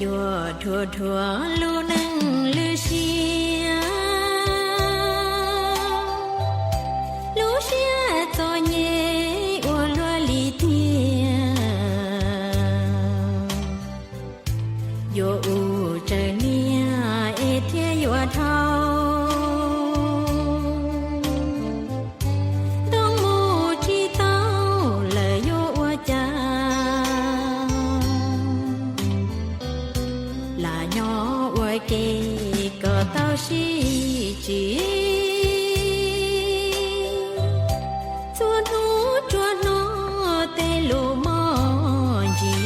Yuav dhuav dhuav lub neej lub siab, lub siab txom nyem ua luaj li tiag. Yuav ua tsaws niag es thiaj yuav dhau. Ntoo mus tsis tau lawm yuav ua cas, lam nyob ua ke kom tau sib tsim. Txhua hnub tsuas hnov tej lus moj ntsis,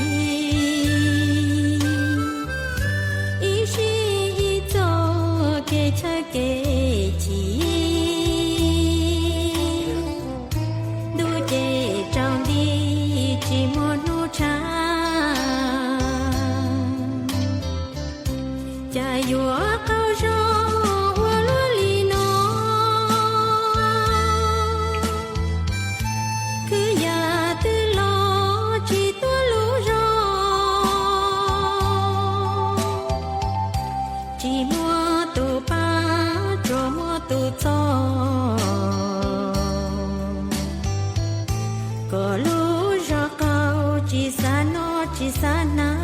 ib sij ib txoj kev chaw kev chim. Ntuj ces tsaus nti tsis muaj hnub tshav, cas yuav qaug zog ua luaj li no. Khwv yam twg los tsis tuaj lub zog, tsis muaj tus pab tsuas muaj tus txo, kom lub zog qaug tsis xav noj tsis xav hnav.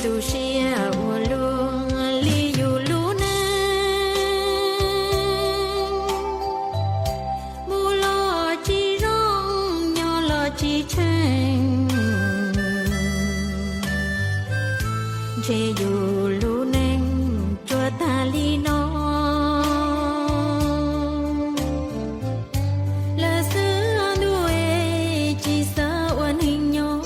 Tu siab ua luaj li yus lub neej, mus los tsis zoo, nyob los tsis tsheej. Ntshe yus lub neej tsuas tag li no, lawv xwb ntuj es tsis xav ua neeg nyob.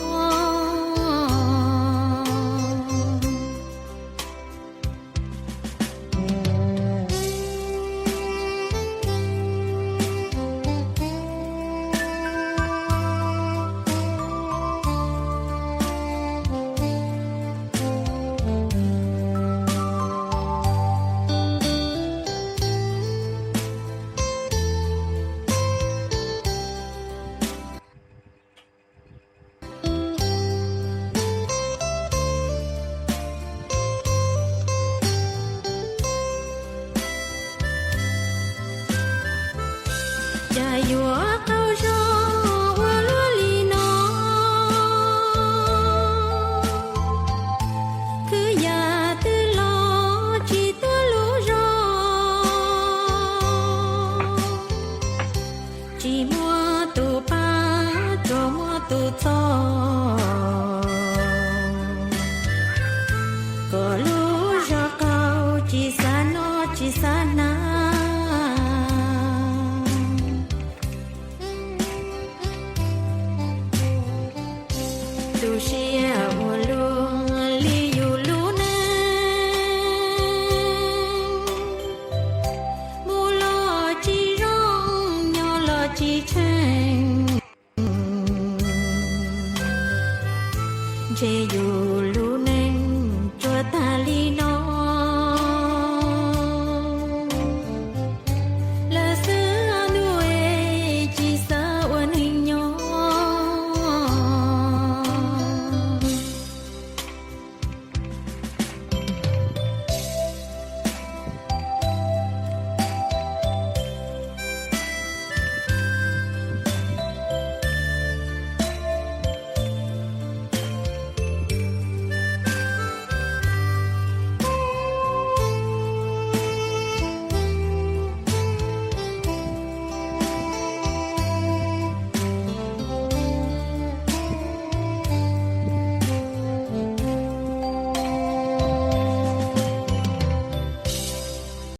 Cas yuav qaug zog ua luaj li no, khwv yam twg los tsis tuaj lub zog, tsis muaj tus pab tsuas muaj tus txo, kom lub zog qaug tsis xav noj tsis xav hnav. Tu siab ua luaj li yus lub neej, mus los tsis zoo, nyob los tsis tsheej. Ntshe yus